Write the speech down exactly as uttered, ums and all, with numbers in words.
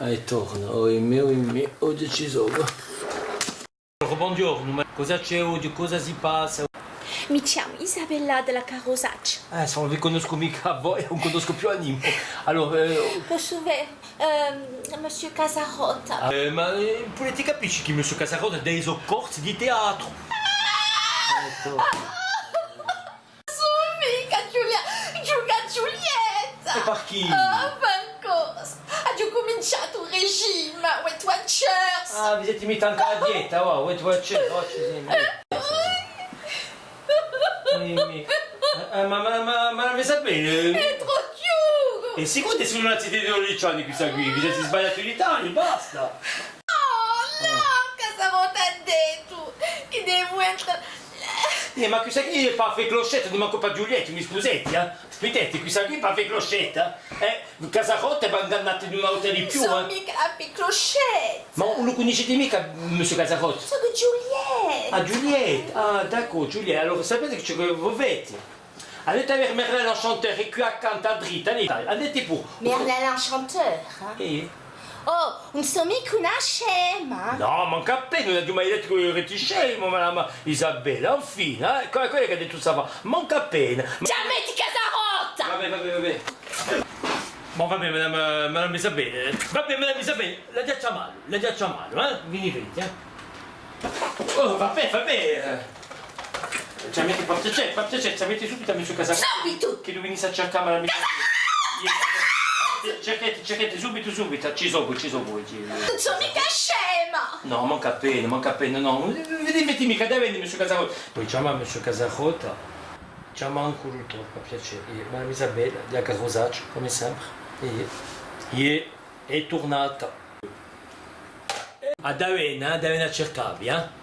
È torna, oimè, oimè, oghje ci sò. Bonghjornu, ma cosa ci hè oghje? Cosa si passa? Mi chjamu Isabella di a Carrosaccia. Eh, s'è ùn vi cunnoscu micca à voi, ùn cunnoscu più à nimu. Allora, eh, possu vede, ehm, Monsieur Casarotta? Eh, ma, eh, pudete capì chì Monsieur Casarotta hà i so corsi di teatru. Eccu. Sò micca Giulia-, Giulia Giulietta! È parchì? Ah, ma cosa? Aghju cuminciatu un regime, Weight Watchers! Ah, vi site messa ancu à a dieta, oh, Weight Watchers, oh, ci sò. Eh, eh, ma, ma, ma, ma, ma, mi sà bè. Hè troppu chjucu! È sicuru chì ùn site di dodeci anni quista quì, vi site sbagliati di tale, basta! Oh, nò, Casarotta hà dettu chì devu entrà. Eh, ma quista quì hè pà fà clochette, ùn hè mancu pà Giulietta, mi scusate, eh? Aspittate, quista quì hè pà fà clochette, eh? Eh, Casarotta, ma ingannate una volta di più, eh? Sò micca à fà clochette. Ma ùn lu cunniscite micca, Monsieur Casarotta? Sò Giulietta. Ah, Giulietta, ah, d'accordu, Giulietta, allora sapete ciò chì vo fate? Andate à vede Merlin l'Enchanteur, hè quì accantu à dritta, andate, andate puru. Merlin l'Enchanteur, eh? Eh. Oh, ùn sò micca una scema! Nò, mancu appena, ùn aghju mai dettu chì vo erete scemu, madama Isabella, infine, eh? Quale, quale hè chì hà dettu sta fà? Mancu appena! Chjamate Casarotta! Vabbè, vabbè, vabbè. Bon, vabbè, madama, madama Isabella, eh, vabbè, madama Isabella, l'aghju à chjamà, l'aghju à chjamà, eh? Venite, eh? Oh, vabbè, vabbè, eh. Chjamate, fà piacè, fà piacè, chjamate subitu à Monsieur Casarotta. Subitu! Chì lu vinissi à circà, ma... Circate, circate subitu, subitu, ci sò, ci sò, ci sò. Ùn sò micca scema! Nò, mancu appena, mancu appena, nò. Vidite, vidite micca da vene, Monsieur Casarotta. Poi chjama Monsieur Casarotta, chjama ancu l'altru, fà piacè. Iè, madama Isabella, di a Carrosaccia, cum'è sempre. Iè, iè, hè turnata. Hà da vene, eh, hà da vene à circà vi, eh.